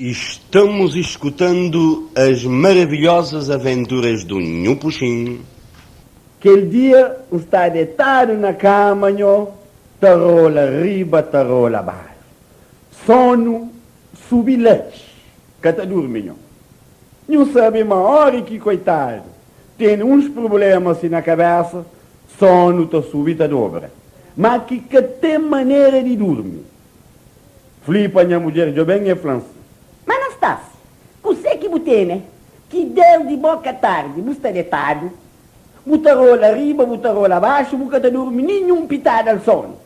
Estamos escutando as maravilhosas aventuras do Nhu Puxin. Kel dia N sta detadu na kama nho ta rola riba ta rola baxu Sonu subi latxi ka ta durmi nho Nhu sabe ma ora ki koitadu tene uns prubléma si na kabésa sonu ta subi ta dobra Ma ki ka ten manera di durmi Flipa nha mudjer djoben e flan si. Ma Anastásia, kusé ki bu tene ki desdi boka tardi bu sta detadu, bu ta rola riba, bu ta rola baxu, bu ka ta durmi ninhun pitada di sonu?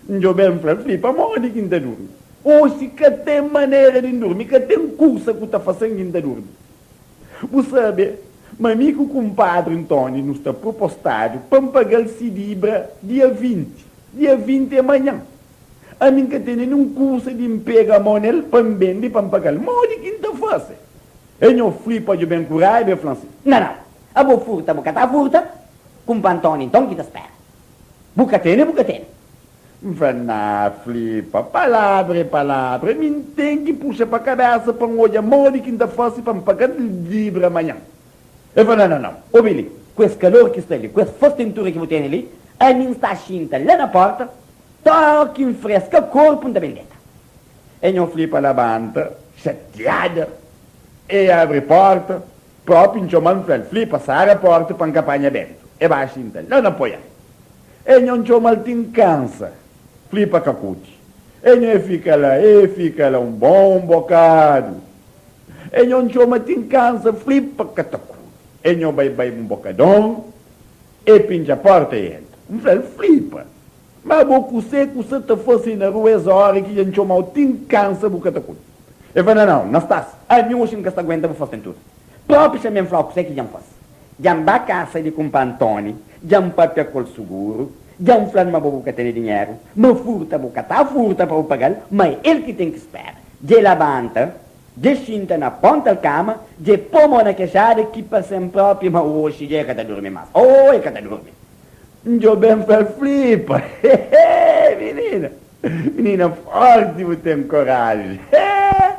N djoben N fla, Flipa, modi ki N ta durmi? Oxi ka ten manera di N durmi, ka ten kusa ku ta fasen ki N ta durmi. Bu sabe ma mi ku kunpadri Ntoni nu sta propostadu pa N paga-l si dibra dia 20. Dia 20 é manhan. Ami N ka tene nin kusa di N pega mo nel pa N bende pa N paga-l. Modi ki N ta fase? E nho flipa djo ben ku raiba e fla-m si. Na nau, abo furta bu ka ta furta, kunpa Ntoni nton ki ta spera. Bu ka tene, bu ka tene. N fla, Na, flipa, palabra e palabra, mi N ten ki puxa pa kabesa pa N odja modi ki N ta fase pa N paga-l dibra manhan. El fla, Nau, nau, nau, obi li, ku es kalor ki sta li, ku es fastentura ki bu tene li, ami N sta xinta la na porta, Toki N freska korpu N ta ben deta. E nho flipa labanta, xatiada, e abri porta, propi N txoma-l N fla-l, Flipa, sara porta pa N ka panha bentu. E ba xinta la na poian. E nho N txoma-l ti N kansa, Flipa ka kuti. E nho e fika la, e fika la un bon bokadu. E nho N txoma ti N kansa, Flipa ka ta kuti. E nho bai bai un bokadon, E pintxa porta e entra. N fla-l, Flipa! Ma bo kusé ku sa ta fase na rua es ora ki dja N txoma-u ti N kansa bu ka ta kudi? E fla, Nau, nau, Nastásia, ami oxi N ka sta aguenta bu fastentura. Propi xa mi N fla-u kusé ki dja N fase. Dja N ba kasa di kunpa Antoni, dja N papia ku el suguru, dja N fla-l ma bo bu ka tene dinheru, ma furta bu ka ta furta pa bu paga-l, ma é el ki ten ki spera. Dja e labanta, Dje xinta na ponta l'kama, dje po mo na kexada ki pa sem propi ma oxi dje ka ta durmi mas. Oh, e ka ta durmi. N djobe-m fla-l flipa, hehe, minina, minina forti bu ten koraji, hehe,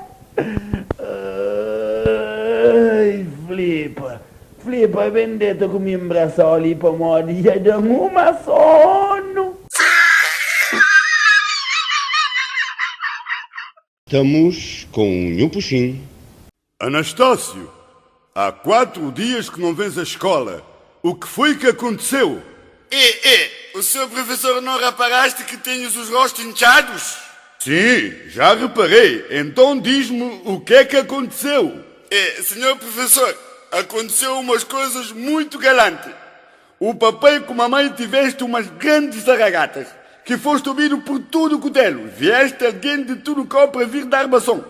ai, flipa, flipa ben deta ku mi nbrasa-u li pamodi dja da-m uma sonu. Estamos com o Nhu Puxin. Anastácio, há quatro dias que não vens à escola. O que foi que aconteceu? E, e, o senhor professor não reparaste que tenhos os rostos inchados? Sim, já reparei. Então diz-me o que é que aconteceu. E, senhor professor, aconteceu umas coisas muito galantes. O papai com mamãe tiveste umas grandes zaragatas, que foste ouvido por todo o cutelo. Vieste alguém de todo o para vir dar bação.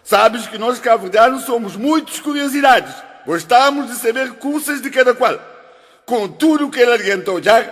Sabes que nós cabo-verdianos somos muitos curiosidades. Gostamos de saber coisas de cada qual. Com tudo que ele adiantou já,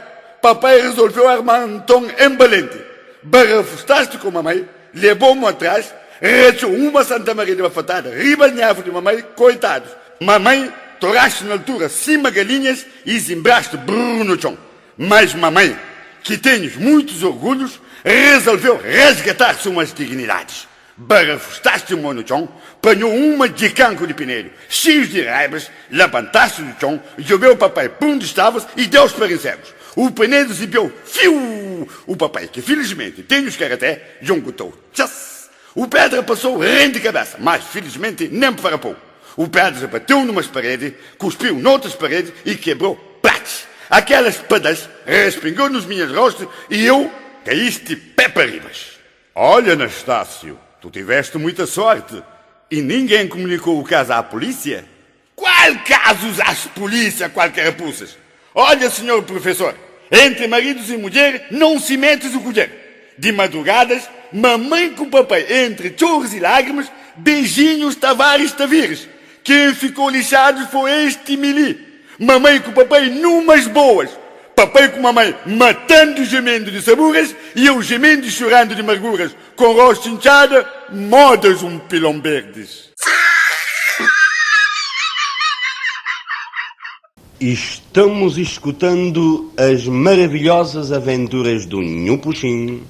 papai resolveu armar um tom em valente. Barrafustaste com mamãe, levou-me atrás, rachou uma Santa Maria de bafatada, riba de mamãe, coitados. Mamãe, toraste na altura cima galinhas e zimbraste brrr no chão. Mas mamãe, que tens muitos orgulhos, resolveu resgatar suas dignidades. Barafustaste o no chão, panhou uma de canco de pineiro, cheio de raivas, levantaste do chão, jogou o papai por onde estavas e deu-os para cegos. O penedo zibiou, fiu! O papai, que felizmente tem os karaté, jongotou, tchas! O pedra passou rente de cabeça, mas felizmente nem farapou. O pedra bateu numas paredes, cuspiu noutras paredes e quebrou prates. Aquelas pedas respingou nos minhas rostos e eu caíste pé para ribas. Olha, Anastácio, tu tiveste muita sorte e ninguém comunicou o caso à polícia. Qual caso usaste polícia, qual carapuças? Olha, senhor professor, entre maridos e mulher não se metes o colher. De madrugadas, mamãe com papai, entre choros e lágrimas, beijinhos, tavares, tavires. Quem ficou lixado foi este mili. Mamãe com papai numas boas. Papai com mamãe matando e gemendo de saburas e eu gemendo e chorando de amarguras, com rosto inchada, modas um pilão verdes. Estamos escutando as maravilhosas aventuras do Nhu Puxin.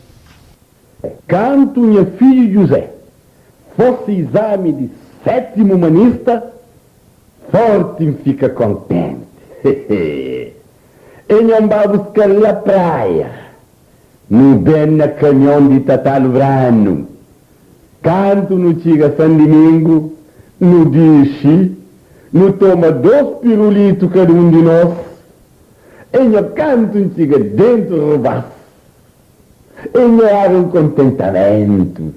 Kantu nha fidju Djuzé. Fosse izami di sétimu umanista, forti N fika kontenti. Hehe. E nho N ba buska-l la praia. Nu ben na kamion di Tatá Lubranu. Kantu nu txiga San Dimingu, nu dixi, nu toma dos pirulitu kada un di nos. E nho kantu N txiga dentu rubas, E nha éra un kontentamentu!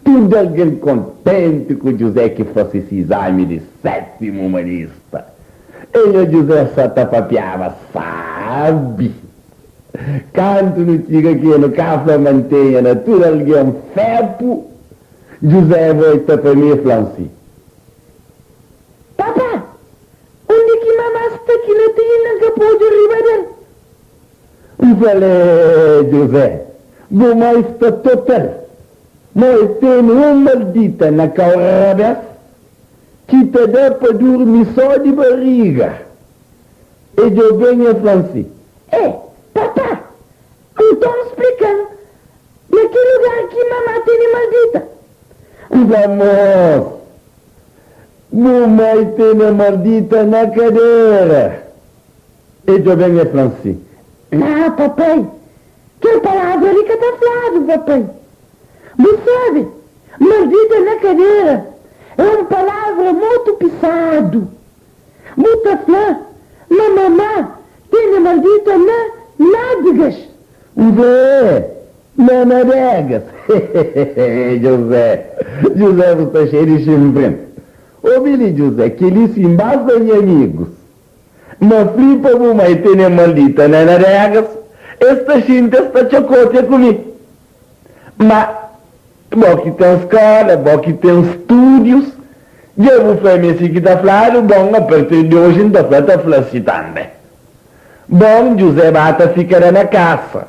Tudu algen kontenti ku Djuzé ki fase si izami di sétimu umanista. E nha Djuzé sa ta papiaba sábi! Kantu nu txiga ki nu ka fla mantenha na tudu algen fépu, Djuzé volta pa mi e fla-m si. Papá, undi ki mamá sta ki na ti inda N ka pode riba del? N fla-l, José, bu mai sta total, ma el tene un maldita na kau rabés ki ta da pa durmi só di bariga. E djobe-m e fla-m si. E, papá, nton splika-m na ki lugar ki mamá tene maldita. N fla, Mos, bu mai tene maldita na kadera. E djobe-m e fla-m si. Má, papai, kel palavra li ka ta fladu, papai. Bu sabe, maldita na kadera é un palavra mutu pisadu. Bu ta fla ma mamá tene maldita na nádegas. N fla, É, na nadegas. Hehehehe, Djuzé, Djuzé, bu sta xeiu di xinfrin. Obi li, Djuzé, kel-li si N ba fla nha amigus. Ma flipa bu mai tene maldita na nadegas, es ta xinti es ta txokotia ku mi. Ma bo ki ten skola, bo ki ten studius, dja bu fla mi si ki ta fladu, bon a partir di oji N ta fla ta fla si tambe. Bon Djuzé ba ta fika la na kasa,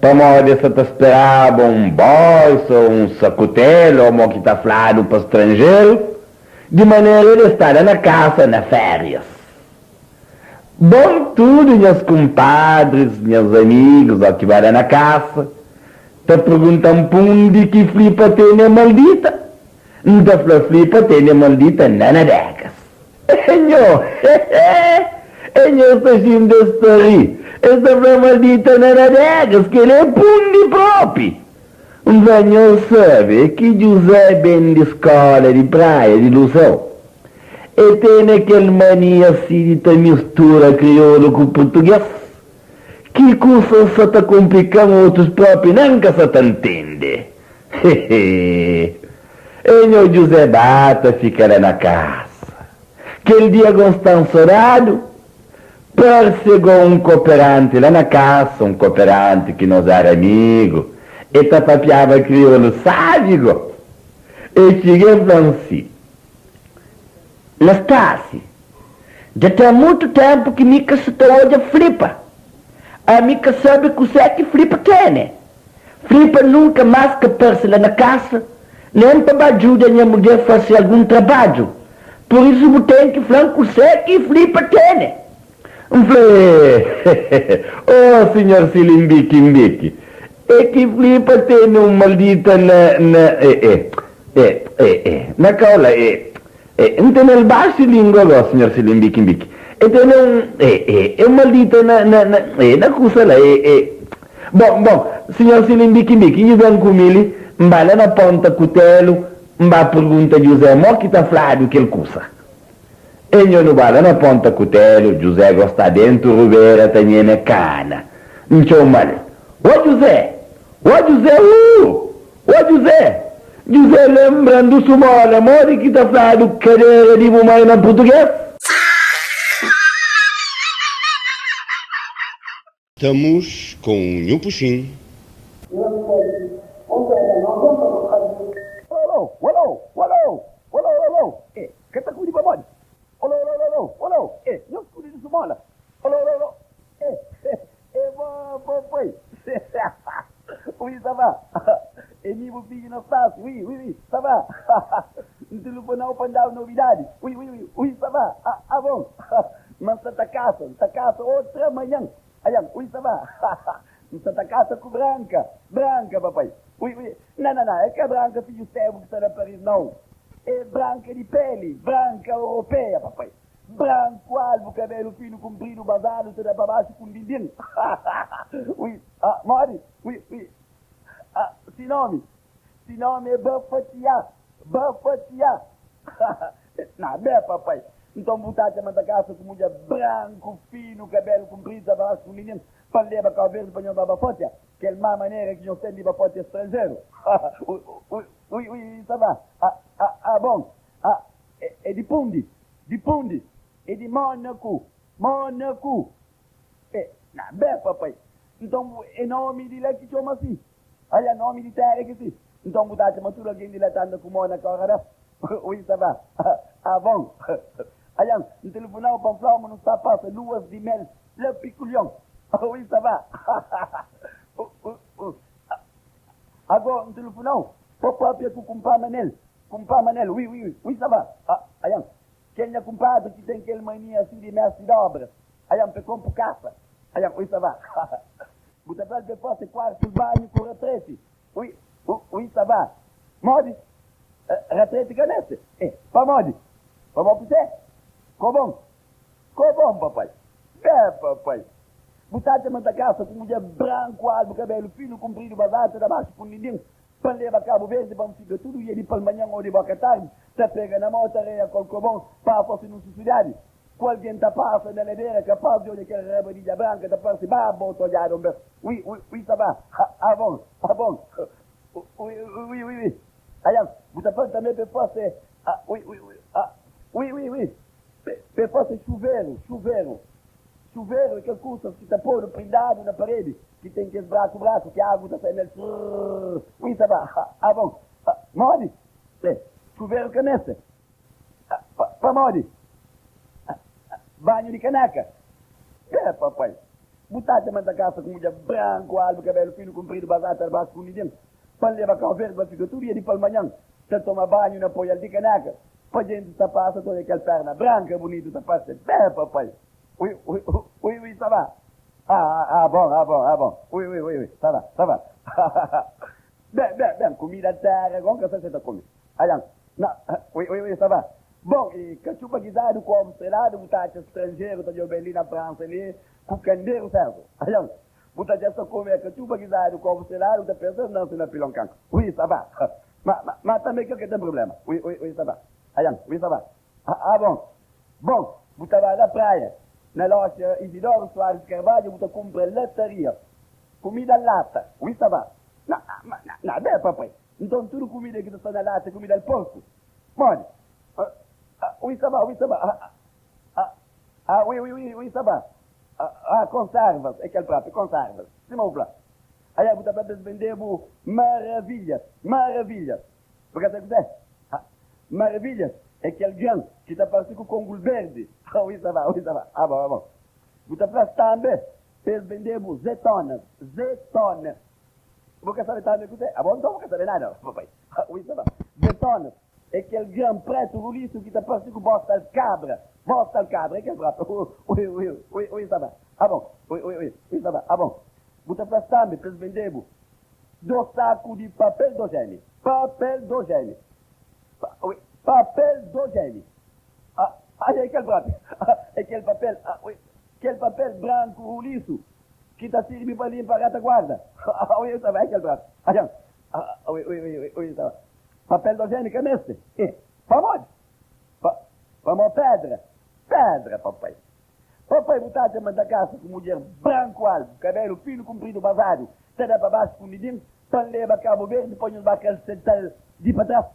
pamodi es sa ta speraba un boisa o un sakutelu o mo ki ta fladu pa stranjeru. Di manera el sta la na kasa na férias. Bon tudu nhas kunpadris, nhas amigus ó ki ba la na kasa ta pergunta-m pundi ki Flipa tene maldita. N ta fla Flipa tene maldita na nadegas. E nho, he-he, e nho sta xinti es ta ri, es ta fla maldita na nadegas, kel-li é pundi propi. N fla, Nhos sabe ki Djuzé ben di skóla di Praia di Luseu. E tene kel mania si di ta mistura kriolu ku purtugês, ki kusa sa ta konplika-m otus própi nen ka sa ta ntende. Hehe. E nho Djuzé ba ta fika la na kasa. Kel dia go N sta nsodadu. Parse go un koperanti la na kasa, un koperanti ki nos éra amigu, e ta papiaba kriolu sabi go. E txiga e fla-m si. Nastasi, dja ten mutu tenpu ki mi ka sa ta odja Flipa. Ami ka sabe kusé ki Flipa tene. Flipa nunka más ka parse la na kasa, nen pa ba djuda nha mudjer fase algun trabadju. Pur isu bu ten ki fla-m kusé ki Flipa tene. N fla, E, oh, sinhor Silimbiki Mbiki, é ki Flipa tene un maldita na, na, e, e, e, e, e, na kau la, e, e, N tene-l baxu lingua go, sinhor Silimbiki Mbiki, e tene un, e, e, e un maldita na, na, na, e, na kusa la, e, e. Bon, bon, sinhor Silimbiki Mbiki, nhu ben ku mi li, N ba la na Ponta Kutelu, N ba pergunta Djuzé mo ki ta fladu kel kusa. E nho nu ba la na Ponta Kutelu, Djuzé go sta dentu rubera ta nheme kana. N txoma-l, Ô Djuzé! Ô Djuzé uu! Ô Djuzé! Djuzé lenbra-m du sumola modi ki ta fladu kadera di bu mai na purtugês? Estamos com o Nhu Puxin. Aian, ui, ça va? N sa ta kasa ku Branka, Branka, papai. Ui, ui. Não, não, não, é que a branca filho cego que está na Paris, não. É branca de pele, branca europeia, papai. Branco, alvo, cabelo fino, comprido, basado, tudo para baixo com dindim. Ui, ah, mori, ui, ui. Ah, se nome, se nome é Bafatia, Bafatia. Não, bem, papai. Então, botar manda casa com mulher branco, fino, cabelo comprido, para baixo com dindim, para levar cabelo para não bafatia. Que é má maneira que não tem de bafatia estrangeiro. Ui, ui, ui, ui, ça va. Ah, ah, ah, bom. Ah, é, é de Pundi, de Pundi, é de Mônaco, Mônaco. É, não, bem, papai. Então, é nome de lá que chama assim. Olha, nome de terra que sim. Então, botar mas tudo alguém de lá tá andando com Mônaco, agora. Ui, ça va. Ah, bom. Olha, um telefonal para falar, mas não está passa luas de mel, le piculhão. Ui, ça va. Agora, um telefonal, para com comprar Manel. Comprar Manel, oui, oui, oui, oui, ça va. Ah, ayan. Quem é compadre que tem aquele mania assim de mestre de obras. Ayan, pe compro caça. Ayan, oui, ça va. Buta pra depois quarto banho com retrete. Oui, oui, ça va. Modi, retrete canete. Eh, pa modi. Pa mo você? Cobom. Cobom, papai. Bem, papai. Butata manda casa com mulher branco, alvo, cabelo fino, comprido, basado, da baixo, com ninguém. Para levar Cabo Verde, vamos ficar tudo e ele para manhã ou de boca tarde, tá pega na moto, areia, colcobom, para fosse num sucidade. Com alguém tá passa na ladeira, capaz de olhar aquela rabadilha branca, tá passa, bah, bom, tô olhado, oui, oui, oui, ça va. Ah, bom, ah, bom. Oui, oui, oui, oui. Aí, você pode também fazer, ah, oui, oui, oui, ah, oui, oui, oui. Fazer chuveiro, chuveiro. Chuveiro, aquele curso que está pondo prendado na parede, que tem que braço, braço, que a água está saindo. Oui, ça va. Ah, bom. Ah, mole? É, chuveiro caneta. Ah, pa, pa mole. Ah, banho de caneca. É, papai. Botar manda casa com mulher branco, alvo, cabelo fino, comprido, basata, baixo com ninguém. Para levar carro verde, vai ficar tudo dia de palmanhã. Você toma banho na poia de caneca. Para gente tá passa toda aquela perna branca, bonito, tá passa. É, papai. Oui, oui, oui, oui, ça va. Ah, ah, ah, bom, ah, bom, ah, bom. Oui, oui, oui, oui, ça va, ça va. bem, bem, bem, comida terra, com que você tá comendo. Olha, não, oui, oui, oui, ça va. Bom, e cachupa guisado com estrelado, botar estrangeiro, tá de ali na França ali, com candeiro certo. Olha, botar só comer cachupa guisado com estrelado, tá pensando não, na piloncan. Oui, ça va. Mas, mas, mas também que tem problema. Oui, oui, oui, ça va. Olha, oui, ça va. Ah, ah, bom. Bom, botava na praia, na loja Isidoro Soares Carvalho, bota compra lataria. Comida lata. Oui, ça va. Não, não, não, bem, papai. Então tudo comida que está na lata é comida do porco. Mole. Ah, ah, oui, ça va, oui, ça va. Ah, ah, ah, oui, oui, oui, oui, ça va. Ah, ah, conservas, é aquele prato, conservas. Sim, vamos Aí, bota para vender maravilha, maravilha. Porque sabe o que é? Ah, maravilha é aquele grão que está parecido com congo verde. Ah, oui, ça va, oui, ça va. Ah, bom, ah, bom. Bota para também, eles vendemos zetonas, zetonas. Você sabe também o que é? Ah, bom, então não quer saber nada, papai. Ah, oui, ça va. Zetonas é aquele grão preto roliço que está parecido com bosta de cabra. Bosta de cabra, é aquele prato. Oui, oui, oui, oui, ça va. Ah, bom. Oui, oui, oui, oui, ça va. Ah, bom. Bota para também, eles vendemos dois sacos de papel do gênio. Papel do gênio. Pa, oui, papel do gênio. Ah, ah, é aquele prato. Ah, aquele papel, ah, oui, aquele papel branco roliço que está servindo para limpar a retaguarda. Ah, oui, ça va, aquele prato. Ah, ah, oui, oui, oui, oui, oui, ça va. Papel do gênio, que é este? Eh, para onde? Pa, para uma pedra. Pedra, papai. Papai botar manda casa com mulher branco alvo, cabelo fino, comprido, basado, tá para baixo com ninguém, para levar Cabo Verde, põe os bacas sentar de para trás.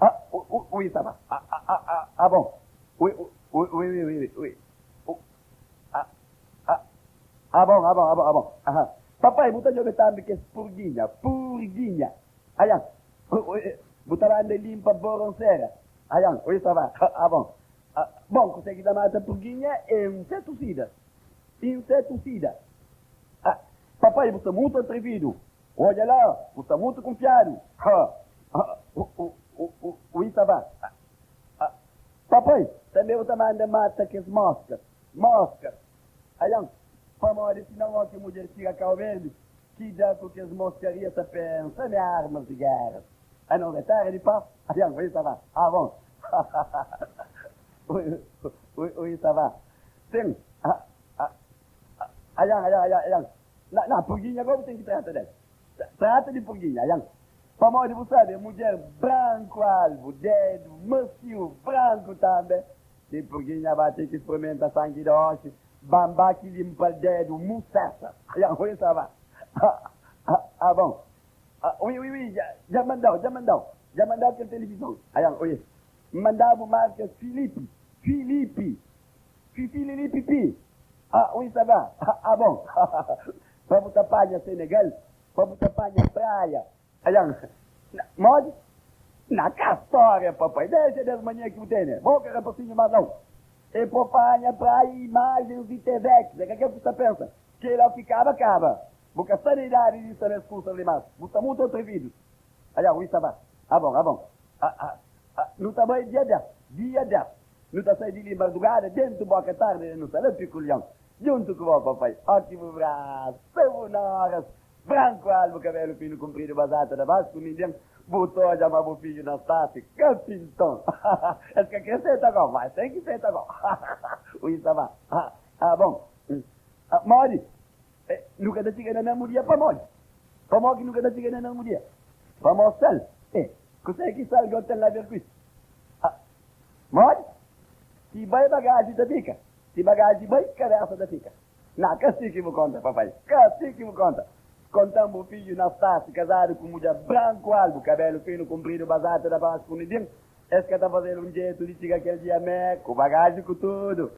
Ah, oui, ça va. Ah, ah, ah, ah, ah, bom. Oui, oui, oui, oui, oui, oui. Ah, ah, ah, bom, ah, bom, ah, bom, ah, bom. Ah, Papai, botar jogar também que é purguinha, purguinha. Olha, botar anda limpa boronceira. Olha, oui, ça va. Ah, bom. Ah, bom, consegue dar mata purguinha é inseticida. Inseticida. Ah, papai, você é muito atrevido. Olha lá, você é muito confiado. Ah, ah, o, o, o, o, ça va. Ah, ah, papai, também você manda mata que as moscas. Moscas. Olha, para morrer, senão que mulher chega a Cabo Verde, Ki da ku kes moskaria ta pensa me armas di guerras. A nos é terra di paz. Ayan, oi sa va. Ah, bon. Oi, oi, oi sa va. Sin. Ah, ah, ayan, ayan, ayan, ayan. Na, na, purginha go bu ten ki trata del. Trata di purginha, ayan. Pamodi bu sabe, mudjer branku albu, dedu maciu, branku tambe. Di purginha ba ten ki sprimenta sangi doxi. Bamba ki limpa-l dedu musesa. Ayan, oi sa va. Ah, ah, ah, bon. Ah, ui, ui, ui, dja, dja mandau, dja mandau. Dja mandau kel televizon. Ayan, oi. N mandabu marka Filipi, Filipi. Fifi lili pipi. Ah, ui sa va. Ah, ah, bon. Pa bu ta panha Senegal, pa bu ta panha praia. Ayan, na, modi? Na ka storia, papai. Dexa des mania ki bu tene. Bo ka rapasinhu mas nau. E po panha praia i imajens di TVX. É ka kel ki bu sta pensa. Kela ki kaba, kaba. Bu ka sta na idadi di sta nes kusas li mas. Bu sta mutu atrevidu. Ayan, ui sa va. Ah, bon, ah, bon. Ah, ah, ah, nu ta bai dia des. Dia des. Nu ta sai di li mardugada, dentu boka tardi, nu sta la Pikulion. Djuntu ku bo, papai. Ó ki bu brasa, bu noras. Branku albu, kabelu finu kunpridu, bazata da baxu ku ningen. Bu ta odja ma bu fidju na stasi ka pinton. Es ka kre seta go, ma es ten ki seta go. Ui sa ba. Ah, bon. Modi? Nu ka ta txiga na mesmu dia pamodi? Pamodi ki nu ka ta txiga na mesmu dia? Pamodi sal. Eh, kusé ki sal go ten aver ku isu? Ah, modi? Si bai bagaji ta fika, si bagaji bai, kabesa ta fika. Na, ka si ki bu konta, papai, ka si ki bu konta. Konta-m bu fidju Nastásiu, kazadu ku mudjer branku albu, kabelu finu kunpridu, bazatu da baxu ku nidin. Es ka ta faze-l un jetu di txiga kel dia mé, ku bagaji ku tudu.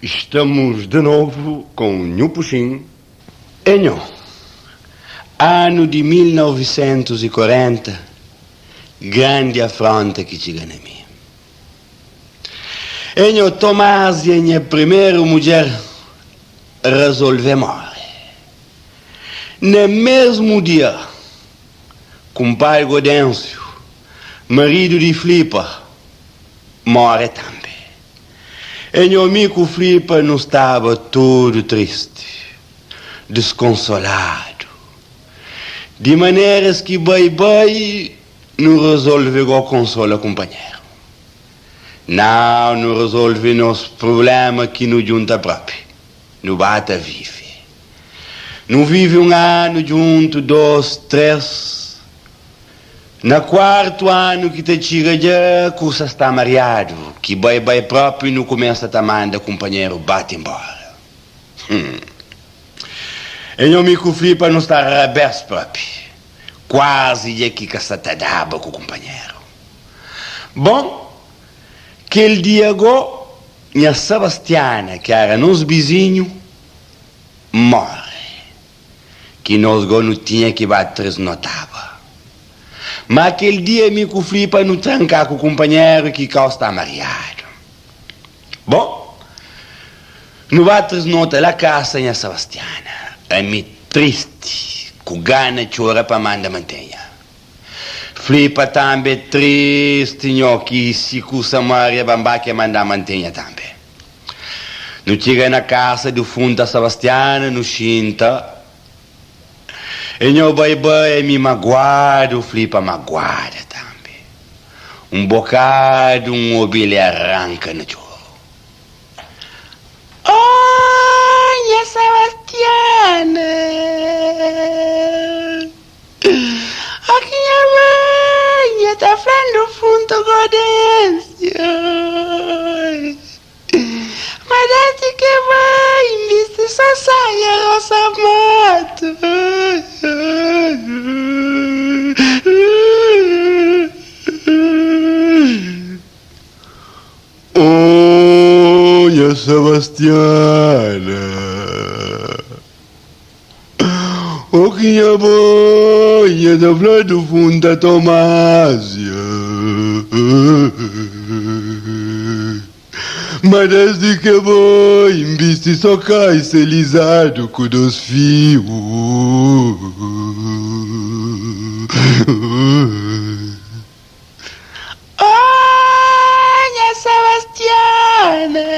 Estamos de novo com Nhu Puxin e Nho. Anu di 1940, grandi afronta ki txiga na mi. E nho Tomás e nha primeru mudjer razolve more. Na mesmu dia, kunpadri Godénsiu, maridu di Flipa, more tanbe. E nho mi ku Flipa nu staba tudu tristi, diskonsoladu. Di maneras ki bai-bai, Nu rezolve go konsola kunpanheru? Nau, nu rezolve nos prubléma ki nu djunta propi. Nu ba ta vive. Nu vive un anu djuntu, dos, tres. Na kuartu anu ki ta txiga dja kusa sta mariadu, ki bai bai propi nu kumesa ta manda kunpanheru bate nbóra. Hum. E nho mi ku Flipa nu sta rabés propi. Kuazi dja ki ka sa ta daba ku kunpanheru. Bon, kel dia go, nha Sabastiana, ki éra nos bizinhu, móre. Ki nos go nu tinha ki ba trisnotaba. Má kel dia mi ku Flipa nu tranká ku kunpanheru ki kau sta mariadu. Bon, nu ba trisnota la kasa nha Sabastiana. Ami tristi, ku gana txora pa manda mantenha. Flipa tambe tristi nho ki si kusa maria banba ke manda mantenha tambe. Nu txiga na kasa difunta Sabastiana nu xinta e nho bai bai ami maguadu flipa maguada tambe. Un bokadu un obi-l e arranka na txoru. Oh, nha Sebastiana Oh, ki nha mãe nha ta fla-m dufuntu Godéncio Ma désdi ke bai N bisti só saia rosa matu. Oh, nha Sebastiana Oh, ki nha mãe nha ta fla dufunta Tomásia Ma desdi ke bai N bisti so kaisa lizadu ku dos fiu. Oh, nha Sebastiana!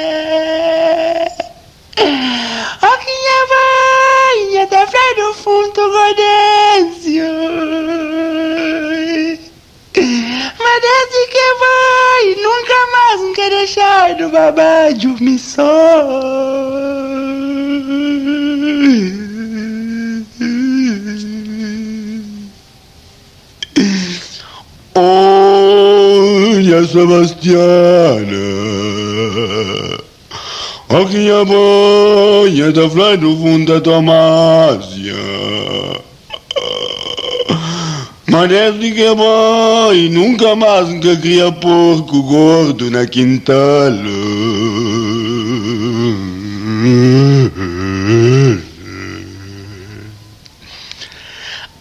tinha deixado babadju mi só. Oh, nha Sebastiana, oh ki nha banha ta fla dufunta Tomásia. Ma desdi ke bai nunka más N ka kria porku gordu na kintal.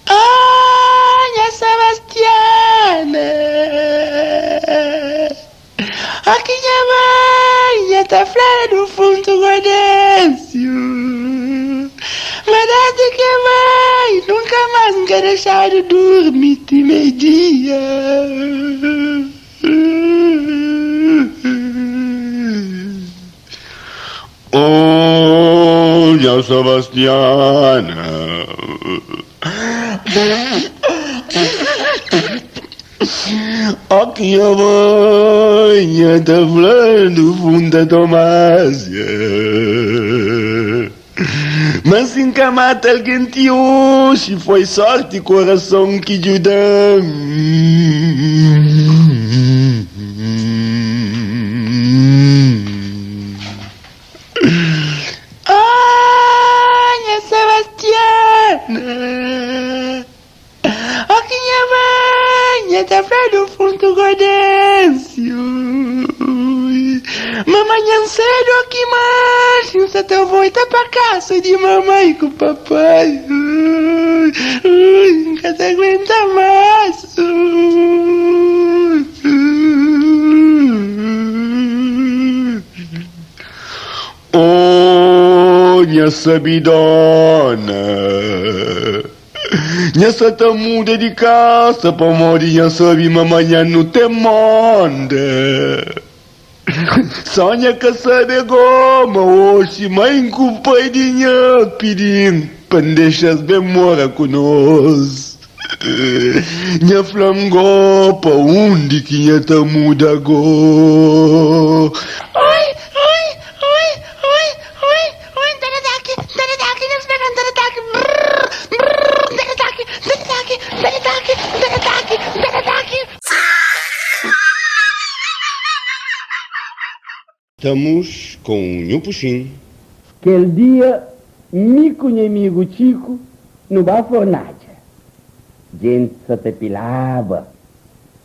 Ah, nha Sebastiana, oh ki nha mãe nha ta fla dufuntu Godénsiu. Ma desdi ki bai nunka más N ka dexadu durmi ti mei-dia. Oh, nha Sebastiana. Oh, ki nha mãe nha ta fla dufunta Tomásia. Ma si N ka mata algen ti oxi, foi sorti korason ki djuda-m. Ah, nha Sebastiana, oh ki nha mãe nha ta fla dufuntu Godénsiu Ma manhan sedu oh ki manxi N sa ta volta pa kasa di mamai ku papai N ka ta aguenta más. Oh, nha sabidona, nha sa ta muda di kasa pamodi nha sabe ma manhan nu ten monda. Só nha ka sabe go ma oxi mãe ku pai di nha pidi-m pa N dexa-s ben mora ku nos. Nha fla-m go pa undi ki nha ta muda go. Oi, oi, oi, oi, oi, oi, N ta da taki, N ta da taki, nhos pega, N ta da taki, brrr, brrr, N ta da taki, N ta da taki, N ta da taki, N ta da taki, N ta da taki. Estamos com Nhu Puxin. Kel dia, mi ku nha amigu Txiku nu ba Fornadja. Djentis sa ta pilaba.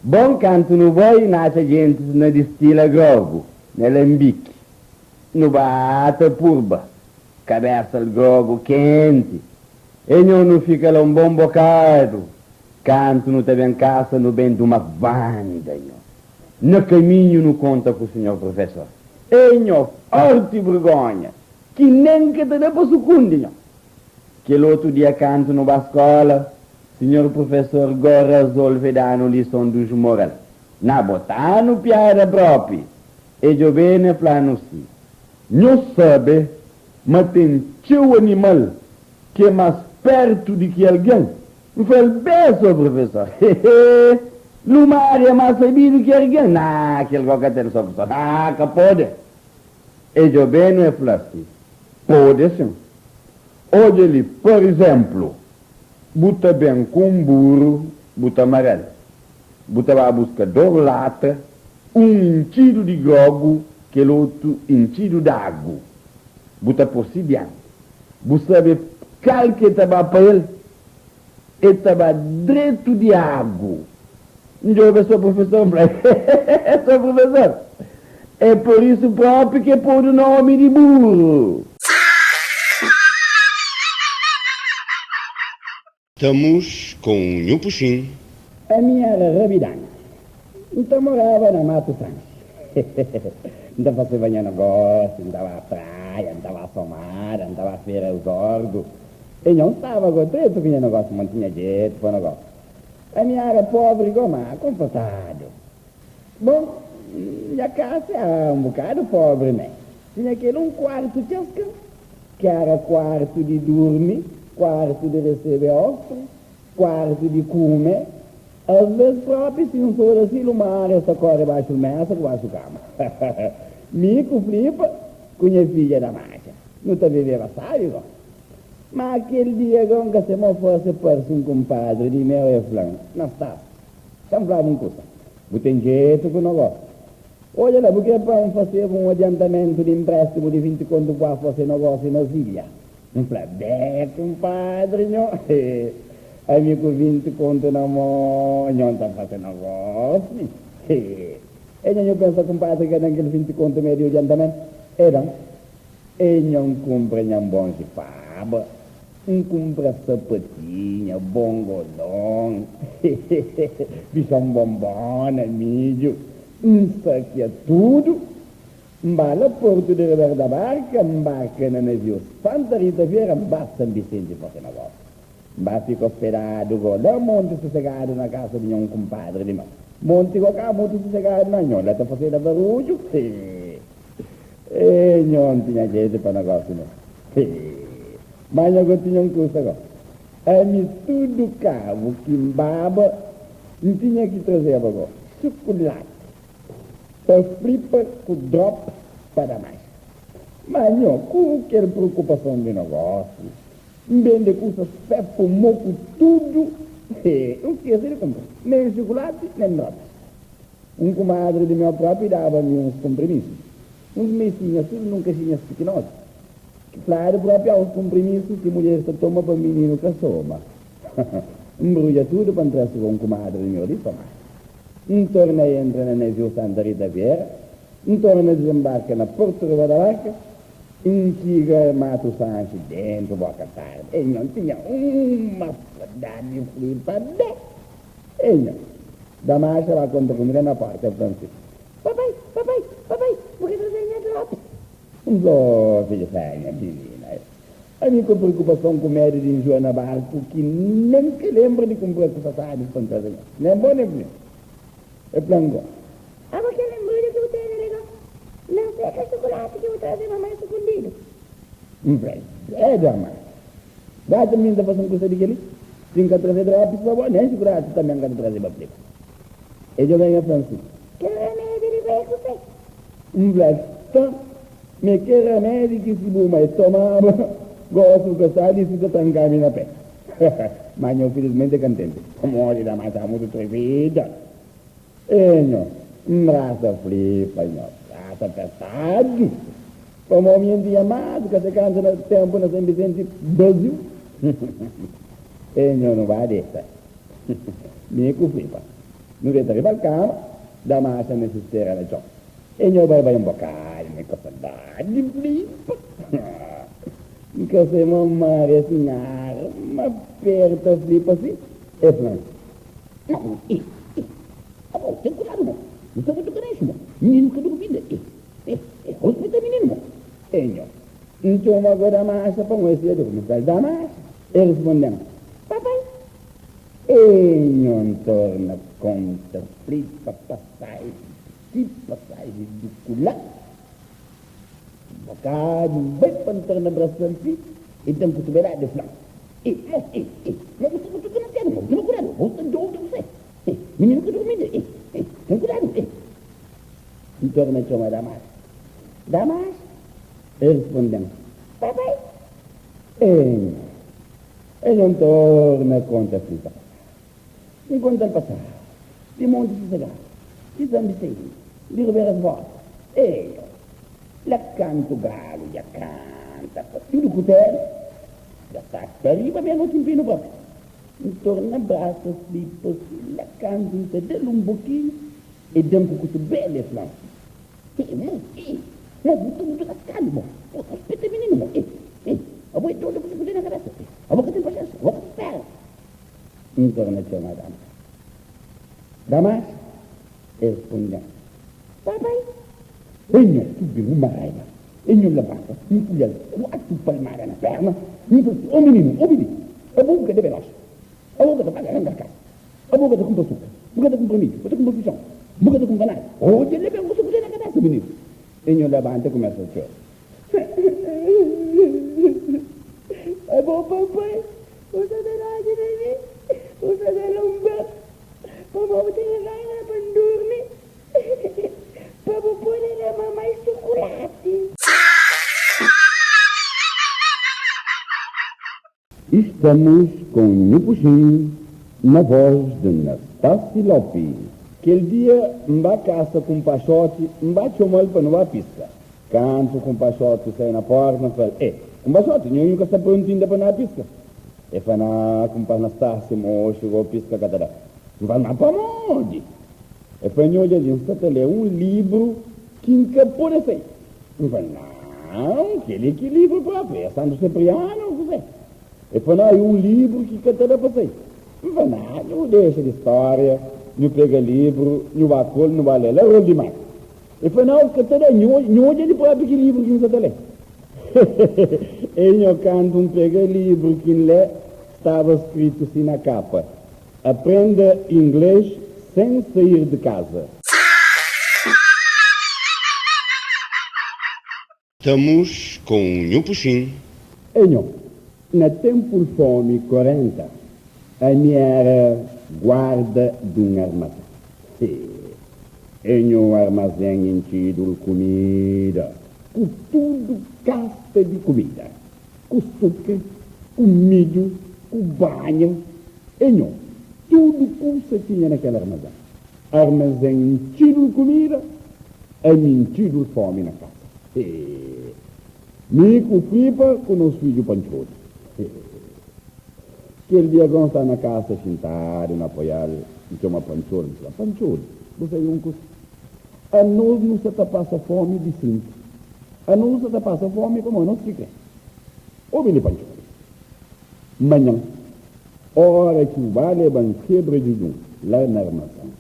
Bon, kantu nu bai, nu atxa djentis na distila grogu, na lanbiki. Nu ba ta purba. Kabesa-l grogu kenti. E nho nu fika la un bon bokadu. Kantu nu ta ben kasa, nu ben duma banda, nho. Na kaminhu nu konta ku sinhor prufesor. Ei nho, forti burgonha, ki nen ka ta da pa sukundi nho. Kel otu dia kantu nu ba skola, sinhor prufesor go razolve da-nu lison dus moral. Na bota-nu piada propi. E djobe-nu e fla-nu si. Nho sabe ma ten txeu animal ki é más pértu di ki algen? N fla-l, Beso, profesor. Hehe! Lumária é más sabidu ki argen? Ná, kel go ka ten so profesor. Ná, ka pode. E djobe-nu e fla si, Pode sin. Odja li, par izénplu, bu ta ben ku un buru, bu ta mara-l. Bu ta ba buska dôs lata, un intxidu di grogu, kel otu intxidu di agu. Bu ta pô si dianti. Bu sabe kal ki e ta ba pa el? E ta ba dretu di agu. N djobe so profesor, N fla, Hehehe, so profesor, é pur isu propi ki e podu nomi di buru. Estamos com Nhu Puxin. Ami éra rabidana. N ta moraba na Matu Fransi. N ta faseba nha nogósiu, N ta ba praia, N ta ba Somada, N ta ba fera Zorgu. E nho staba go dretu ku nha nogósiu, ma N tinha jetu pa nogósiu. Ami éra pobri go, ma konfortadu. Bon, nha kasa éra un bukadu pobri mé. Tinha kel un kuartu txaskan, ki éra kuartu di durmi, kuartu di resebe óspri, kuartu di kume. Asves propi si un soda si lumar es ta kore baxu mesa ku baxu kama. Mi ku Flipa ku nha fidja da marxa nu ta viveba sabi go. Ma kel dia go N ka se mo fase parse un kunpadri di meu e fla-m, Nastas, xa-m fla-bu un kusa, bu ten jetu ku nogósiu. Odja la, bu kre pa N faseba un adiantamentu di inpréstimu di 20 kontu bu ba fase nogósiu na Zilha? N fla, Bé, kunpadri nho, ami ku 20 kontu na mô, nho N ta fase nogósiu? E nho, nho pensa kunpadri ka da-m kel 20 kontu mé di adiantamentu? E da-m. E nho N kunpra nha bonji faba, N kunpra sapatinha, bongodon, bixon bonbona, midju, N sakia tudu. N ba la Portu di Ribera da Barka, N mbarka na naviu Santa Rita Vieira, N ba San Bisenti fase nogósiu. N ba fika ospedadu go la Monti Sosegadu na kasa di nha un kunpadri di meu. Monti go ka mutu sosegadu na nho la ta faseda barudju. Hee! Nho N tinha jetu pa nogósiu meu. Hee! Ma nho go tinha un kusa go. Ami tudu kabu ki N baba N tinha ki trazeba go xukulati. Pa flipa ku drop pa da mais. Ma nho, ku kel preokupason di nogósiu, N bende kusas fepu moku tudu, he, N skese di kunpra nen xukulati nen drops. Un kumadri di meu propi daba mi uns kunprimisu, uns mesinhas tudu nun kaxinhas pikinoti, ki fladu propi a uns kunprimisu ki mudjeris ta toma pa mininu ka soma. N brudja tudu pa N trase pa un kumadri di meu di Somada. N torna entra na naviu Santa Rita Vieira, N torna dizenbarka na Portu Riba da Barka, N txiga Matu Sanxu dentu boka tardi. Ei nho, N tinha uma sodadi flipa bé! Ei nho, Damaxa ba kontra ku mi la na porta, el fla-m si, Papai, papai, papai, bu ka traze nha drops? N fla, Oh, fidju fémia, minina, Ami ku preokupason ku medu di njoa na barku ki nen ka lenbra di kunpra kusas sábis pa N traze nhos, nen bo nen Filipe. El fla-m go. Abo kel embrulhu ki bu tene li go, nan seka xukulati ki bu traze mamai sukundidu. N fla, É dama, gata mi N ta fase un kusa di kel-li? Si N ka traze dropis pa bo, nen xukulati tanbe N ka ta traze pa Filipe. El djobe-m el fla-m si. Kel ramedi li go é kusé? N fla, Sta. Mi kel ramedi ki si bu mai tomaba, gosi bu ka sabi si ta tranka-mi na pe. Ma nho filismenti ka ntende, pamodi da ma ta mutu trivida. E nho, N brasa flipa, nho brasa pertadu, pamodi mi N tinha mas ka se kansa na tempu na San Bisenti baziu. E nho nu ba deta, mi ku flipa, nu deta riba-l kama, da maxa na sistera na txon. E nho bai bai un bokadu, mi ka sodadi flipa. N ka sai ma Maria sin arma perta flipa si, e fla-m. Nau, e, e, abo, ten kudadu mo, N sta mutu karenxu mo, mininu ka durmi inda, e, e, e, ruspita mininu mo. E nho, N txoma go Damaxa pa N oia si e durmi. N fla-l, Damaxa? E risponde-m, Papai. E nho, N torna konta flipa pasai. Ti pasaji di kulá, bokadu N bai pa N torna brasa-l si e da-m kutubelada e fla-m, E, mos, e, e, ma bu sta mutu kanasiadu, mo, toma kudadu, bo sta dodu kusé? E, mininu ka durmi inda, e, e, ten kudadu, e. N torna txoma Damas. Damas? E risponde-m, Papai. E nho, e nho N torna konta flipa. N konta-l pasadu di Monti Sosegadu, di San Bisenti, di Riberas Volta. Ei, la kantu galu dja kanta pa tudu kutelu, dja sta pa riba mia-noti N pinu propi. N torna brasa flipa si la kantu N ta da-l un bokinhu, e da-m ku kutubelu e fla-m, Ei, mo, ei, mo, bu ta mutu raskadu, mo, mo, ruspita mininu, mo, ei, ei, abo é dodu ku se kuzê na kabesa, ei, abo ka ten paxénxa, abo ka ta spera. N torna txoma Damas. Damas? El responde-m, Papai. Ei nho, ki ben uma raiba! Ei nho labanta, N fulha-l kuatu palmada na perna, N fla si, Ô mininu, obi li, abo bu ka debe nos, abo bu ka ta paga renda di kasa, abo bu ka ta kunpra suka, bu ka ta kunpra midju, bu ka ta kunpra fixon, bu ka ta kunpra nada. Odja li ben ku se na kabesa, mininu! Ei nho labanta, kumesa txora. Abo papai, bu sa ta dadi di mi, bu sa ta lonba. Bo bu tene gana pa N durmi pa bu pode da mamai sukulati. Estamos com Nhu Puxin na voz de Nastassi Lopi. Kel dia N ba kasa ku un paxoti, N ba txoma-l pa nu ba piska. Kantu ku un paxoti sai na porta, N fla-l, E, un paxoti, nho nhu ka sta prontu inda pa nu ba piska? E fla, Na, kunpá Nastassi, moxi go piska ka ta da. N fla-l, Ma pamodi? E fla, Nho dja di N sta ta lé un libru ki N ka pode sai. N fla, Nau, kel-li ki livru própi, é Santu Siprianu ô kuzê? El fla, Nau, é un livru ki ka ta da pa sai. N fla, Nau, nhu dexa di stória, nhu pega livru, nhu ba ku el, nu ba lé la rol di mar. El fla, Nau, ka ta da, nhu odja li própi ki livru ki N sa ta lé. E nho, kantu N pega livru ki N lé, staba skritu si na kapa, Aprenda inglês sem sair de casa. Estamos com Nhu Puxin. Ei nho, na tempu-l fomi 40, ami era guarda dun armazén. Ei nho, armazén intxidu-l kumida, ku tudu kasta di kumida. Ku sukri, ku midju, ku banha, e nho, tudu kusa tinha na kel armazén. Armazén intxidu di kumida, ami intxidu di fomi na kasa. Hee! Mi ku Flipa ku nos fidju Pantxodu. Hee! Kel dia Gon sta na kasa xintadu na apoial, N txoma Pantxodu, N fla, Pantxodu, bu sabe un kusa? Anos nu sa ta pasa fomi di sinti. Anos nu sa ta pasa fomi pamodi nos ki kre. Obi li Pantxodu. Manhan, ora ki bu ba leba-m kebra jujun la na armazén,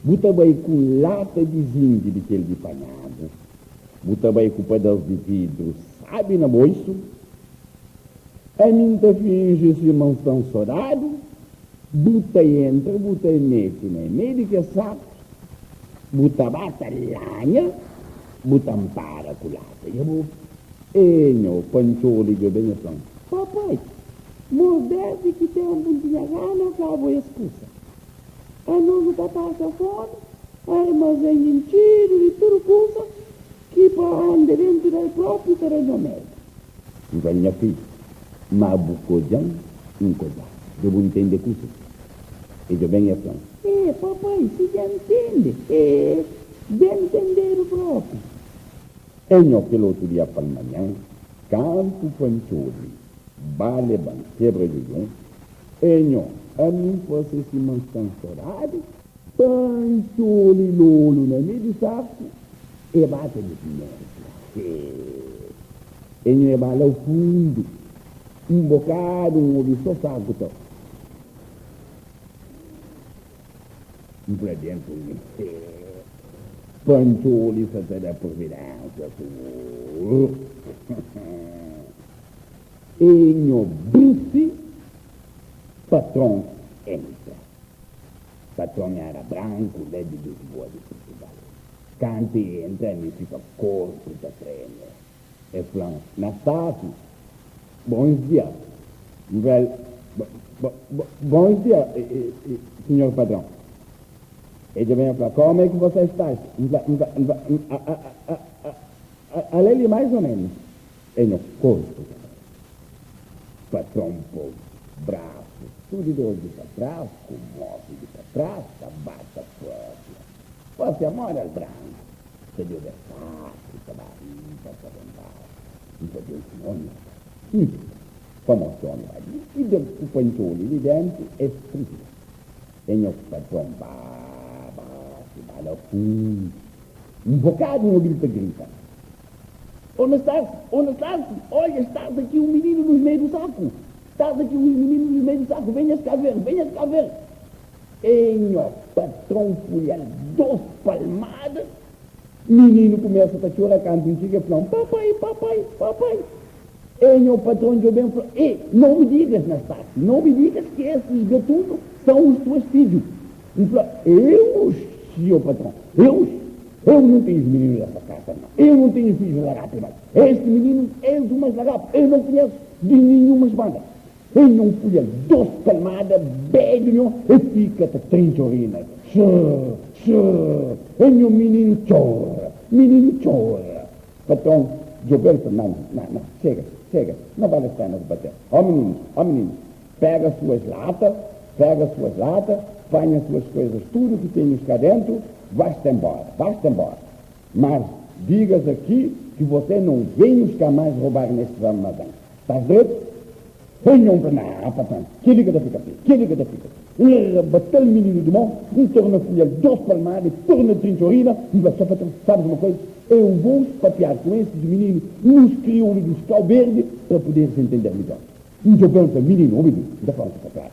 bu ta bai ku un lata di zingi di kel di panhagu, bu ta bai ku padas di vidru sabi na boisu. Ami N ta finji sima N sta nsodadu. Bu ta entra, bu ta mete na mei di kes sakus, bu ta ba ta lanha, bu ta npara ku lata. Dja bu E nho Pantxoli djobe nha fla-m, Papai, mos desdi ki tenpu N tinha gana fla-bo es kusa. Anos nu ta pasa fomi, armazén intxidu di tudu kusa ki pa anda dentu del propi ta da nho medu. N fla-l, Nha fidju, ma bu kodja-m, N kodja-u. Dja bu ntende kusa? E djobe-m e fla-m, E, papai, si dja N ntende. E, ben ntendedu propi. E nho kel otu dia palmanhan, kantu Pantxoli ba leba-m kebra jujun, e nho, ami N fase sima N sta nsodadu. Pantxoli lolu na mei di saku, e ba ta difimenta. E nho e ba la fundu, un bokadu N obi so saku ta. N fla dentu mi, Pantxoli sa ta da providensia suguru. E nho brisi, patron entra. Patron era branku la di Lisboa di Purtugal. Kantu e entra mi fika korpu ta treme. E fla-m, Nastásiu, bons dia. N fla-l, Bons dia, sinhor padron. E dja ben fla, Como é que você está? N fla, N fla, N fla, Ale li mais ou menos. E nho korpu ta treme. Patron pô brasu tudu dos di pa tras ku mosi di pa tras ta ba ta papia. Papia moda el branku. Ta djobe saku ta ba riba ta ben baxu. N ta djobe si omi sta tristi. Pamo si omi ba likida ku pantxoli li dentu es tripida. E nho padron ba baxu ba la fundu. Un bokadu N obi-l ta grita, Onde estás? Onde estás? Olha, estás aqui um menino nos meio do saco! Estás aqui um menino nos meio do saco! Venhas cá ver, venhas cá ver! E nho patron fulha-l dos palmada, mininu kumesa ta txora kantu N txiga, el fla-m, Papai, papai, papai! E nho patron djobe-m, fla, E, não me digas, Nastácio, não me digas que esses gatunos são os tuas fidjus. N fla, Eu, senhor patron, eu, eu não tenho os meninos dessa casa, não. Eu não tenho filhos lagarto, não. Este menino é de umas lagarto, eu não conheço de nenhumas bandas. E nho fulha-l dos palmada bedju nho e fika ta trinca orina, Xrr, xrr, e nho mininu txora, mininu txora. Patron djobe-l fla, Nau, nau, nau, xega, xega, não vale a pena bater. Ó mininus, ó mininus, pega suas lata, pega suas lata, panha suas coisas tudo que tenhos cá dentro, vais-te embora, vais-te embora. Mas digas aqui que você não venhos cá mais roubar neste armazém. Estás dreto? Venham para Não, patrão, que liga da fica que liga da fica. Bateu o menino de mão, um torna folha dos palmadas, torna trinchorina, e vai só patrão, sabes uma coisa? Eu vou papear com esses meninos nos crioulos dos Cabo Verde para poder se entender melhor. Um jovem menino, ouvido, da falta para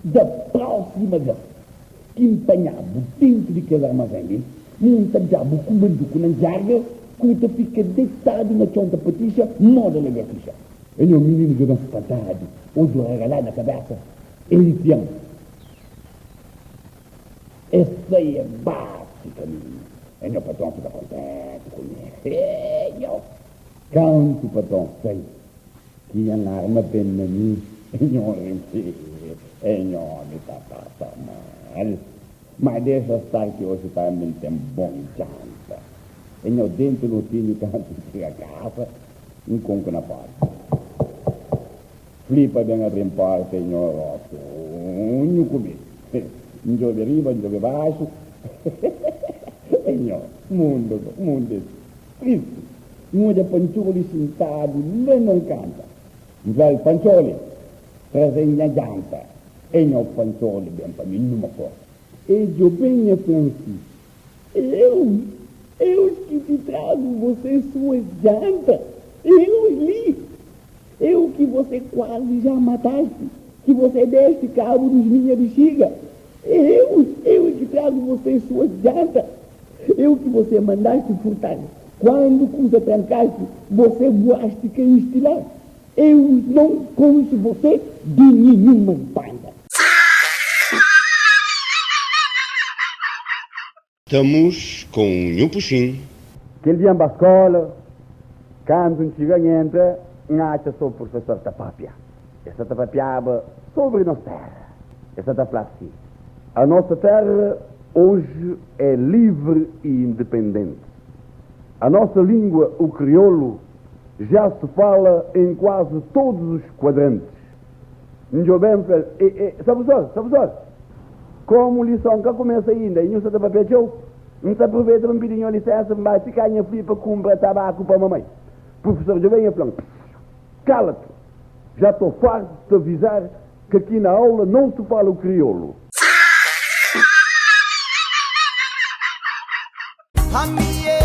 Da próxima vez que empanhado dentro daquele armazém ali, monta diabo com manduco na jarga, que fica deitado na chonta patixa, moda lagartixa. Ele é um menino jogando espantado, usa o regalado na cabeça, ele tem. Essa aí é básica, menino. E meu patrão fica contente comigo. Eu canto, patrão, sei. Que a arma bem na mim. Senhor, me tá passa mal. Mas deixa estar que hoje também tem bom janta. E eu dentro no tinho canto chega a casa, um conco na porta. Flipa bem abrir porta, senhor, sonho comigo. Um jogo riba, um jogo baixo. Senhor, mundo, mundo é triste. Um de pancholi sentado, nem não canta. Velho pancholi, trazendo a janta. E não pancholi bem para mim numa cor. E eu bem a Francisco. Eu, eu que te trago você sua janta. Eu li. Eu que você quase já mataste, que você deste cabo dos minha bexiga. Eu, eu que trago você sua janta. Eu que você mandaste furtar. Quando cusa trancaste, você voaste caíste lá. Eu não conheço você de nenhuma banda. Estamos com o Nhupuxim. Aquele dia na escola, quando um chega entra, acha sobre o professor Tapapia. Essa tapapiaba sobre nossa terra. Essa tá assim. A nossa terra hoje é livre e independente. A nossa língua, o crioulo, já se fala em quase todos os quadrantes. Njobem, sabe só, sabe só? Como lição que começa ainda, e não se tapapia não se aproveita para pedir uma licença, mas ficar em flipa compra tabaco para a mamãe. Professor Jobem falou, cala-te, já estou farto de te avisar que aqui na aula não se fala o crioulo. A minha